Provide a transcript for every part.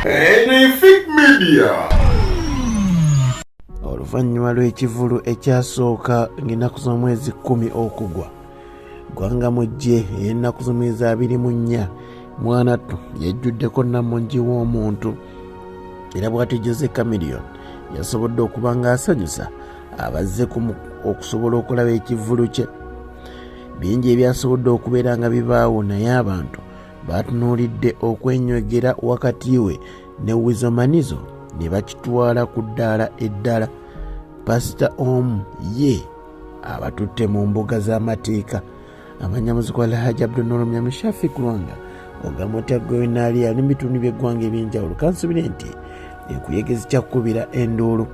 Anything Media. Oluvannyuma lw'ekivulu ekyasooka ng'ennaku z'omwezi 10 okugwa ggwanga mujje ey'ennaku z'omwezi 24, mwanattu yajjuddeko namungi w'omuntu, era bw'atyo Jose Chameleone yasobodde okuba ng'asanyusa abazze okusobola okulaba ekivvulu kye. Bingi ebyasobodde okubeera nga bibaawo, naye abantu batunuulidde okwenywegera wakati we ne Weasel Manizo ne bakitwala ku ddaala eddala. Pasita omu ye abatutte mu mbuga z'amateeka. Amanyamuzi kwa Alhaji Abdunuru Myami Shafik Lwanga, ogamba otya gwe naali ali mu bitundu by'eggwanga eby'enjawulo? Kansubire nti enkuyege zikyakukubira enduulu.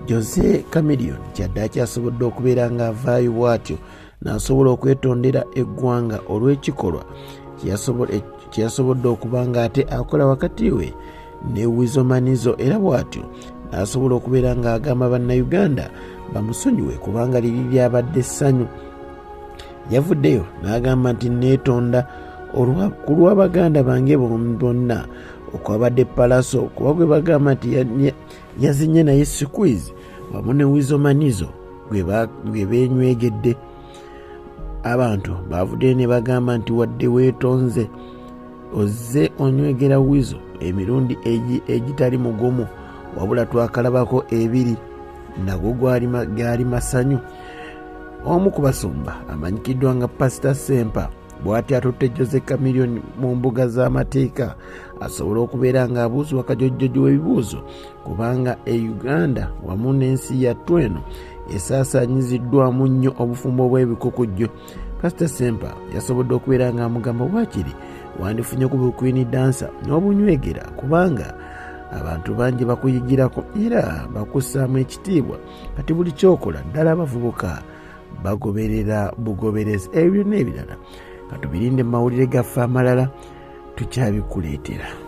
Jose Chameleone kyaddaaki asobodde okubeera ng'avaayo bw'atyo n'asobola okwetondera eggwanga olw'ekikolwa kye yasobodde okuba ng'ate akola wakati we ne Weasel Manizo, era bw'atyo n'asobola okubeera ng'agamba Bannayuganda bamusonyiwe kubanga liri lyabadde ssanyu. Yavuddeyo n'agamba nti neetonda ku lw'abaganda bange bonna okwabadde Pallaso, kuba gwe bagamba nti yazinye naye Squeeze wamu ne Weasel Manizo gwe beenywegedde. Abantu baavuddeyo ne bagamba nti wadde weetonze, ozze onywegera Weasel emirundi egitali mugumu, wabula twakalabako ebiri nago gaali masanyu. Omu ku basumba amanyikiddwa nga Pasita Sempa bw'ati atutte Jose Chameleone mu mbuga z'amateeka asobole okubeera ng'abuuzibwa kajojjojo w'ebibuuzo, kubanga e Uganda wamu n'ensi yattu eno esaasaanyiziddwamu nnyo obufumbo bw'ebikukujjo. Pasita Sempa yasobodde okubeera ng'amugamba waakiri wandifunye ku bukwini dansa n'obunywegera, kubanga abantu bangi bakuyigirako era bakussaamu ekitiibwa. Kati buli kyokola ddala abavubuka bagoberera bugoberezi. Ebyo n'ebirala katubirinde mu mawulire gaffe amalala, tukyabikuleetera.